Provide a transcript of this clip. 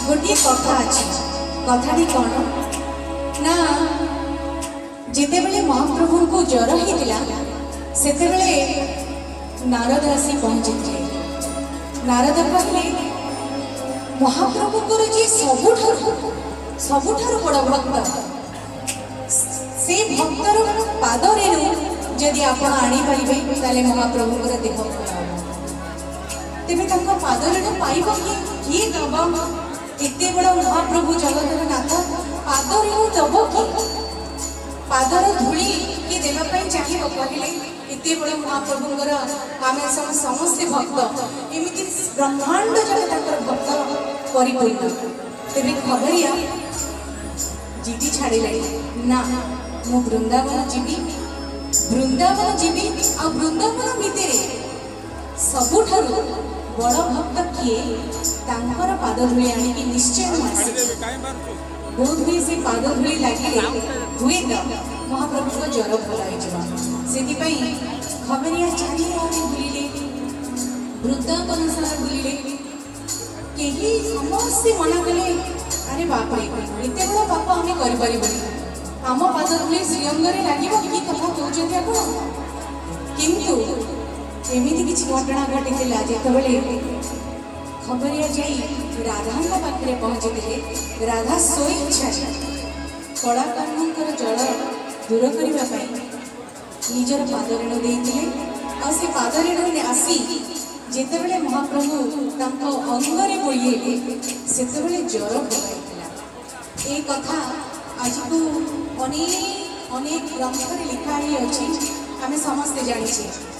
ଗୋଟିଏ କଥା ଅଛି। କଥାଟି କ'ଣ ନା, ଯେତେବେଳେ ମହାପ୍ରଭୁଙ୍କୁ ଜ୍ୱର ହେଇଥିଲା, ସେତେବେଳେ ନାରଦ ଆସି ପହଞ୍ଚିଥିଲେ। ନାରଦ କହିଲେ, ମହାପ୍ରଭୁଙ୍କର ଯିଏ ସବୁଠାରୁ ସବୁଠାରୁ ବଡ଼ ଭକ୍ତ, ସେ ଭକ୍ତର ପାଦ ରେଣୁ ଯଦି ଆପଣ ଆଣିପାରିବେ, ତାହେଲେ ମହାପ୍ରଭୁଙ୍କର ଦେହ ଭଲ ହେବ। ତେବେ ତାଙ୍କ ପାଦ ରେଣୁ ପାଇବ କିଏ? କିଏ ଦବ? ଏତେ ବଡ଼ ମହାପ୍ରଭୁ, ଜଗତର ନାଥ, ପାଦ ରେଣୁ ଦବ କିଏ? ପାଦର ଧୂଳି କିଏ ଦେବା ପାଇଁ ଚାହିଁବ କହିଲେ? ଏତେ ବଡ଼ ମହାପ୍ରଭୁଙ୍କର ଆମେ ସମସ୍ତେ ଭକ୍ତ। ଏମିତି ବ୍ରହ୍ମାଣ୍ଡ ଯାକ ତାଙ୍କର ଭକ୍ତ ପରିପୂର୍ଣ୍ଣ। ତେବେ ଖବରିଆ ଜିଦି ଛାଡ଼ିଲାଣି ନା, ମୁଁ ବୃନ୍ଦାବନ ଯିବି, ବୃନ୍ଦାବନ ଯିବି ଆଉ ବୃନ୍ଦାବନ ଭିତରେ ସବୁଠାରୁ ବଡ଼ ଭକ୍ତ କିଏ, ତାଙ୍କର ପାଦ ଧୂଳି ଆଣିକି ନିଶ୍ଚୟ ମୁଁ ଆସିବି। ବୋଧ ହୁଏ ସେ ପାଦ ଧୂଳି ଲାଗିଲେ ହୁଏତ ମହାପ୍ରଭୁଙ୍କ ଜ୍ୱର ଭଲ ହେଇଯିବ। ସେଥିପାଇଁ ଖବରିଆ ଚାରିଆଡ଼େ ବୁଲିଲେ, ବୃନ୍ଦାବନ ସାରା ବୁଲିଲେ। କେହି, ସମସ୍ତେ ମନା କଲେ, "ଆରେ ବାପରେ, ଏତେ ବଡ଼ ପାପ ଆମେ କରିପାରିବୁନି। ଆମ ପାଦ ଧୂଳି ଶ୍ରୀଅଙ୍ଗରେ ଲାଗିବ? କି କଥା କହୁଛନ୍ତି ଆପଣ?" କିନ୍ତୁ ଏମିତି କିଛି ଘଟଣା ଘଟିଥିଲା, ଯେତେବେଳେ ଖବରିଆ ଯାଇ ରାଧାଙ୍କ ପାଖରେ ପହଞ୍ଚିଥିଲେ, ରାଧା ସ୍ୱଇଚ୍ଛାରେ କଳାକାହ୍ନୁଙ୍କର ଜଳ ଦୂର କରିବା ପାଇଁ ନିଜର ପାଦରେଣୁ ଦେଇଥିଲେ। ଆଉ ସେ ପାଦରେଣୁ ଆସି ଯେତେବେଳେ ମହାପ୍ରଭୁ ତାଙ୍କ ଅଙ୍ଗରେ ବୋଳିହେଲେ, ସେତେବେଳେ ଜ୍ୱର ଭଲ ହେଇଥିଲା। ଏ କଥା ଆଜିକୁ ଅନେକ ଅନେକ ଗ୍ରନ୍ଥରେ ଲେଖା ହେଇଅଛି, ଆମେ ସମସ୍ତେ ଜାଣିଛେ।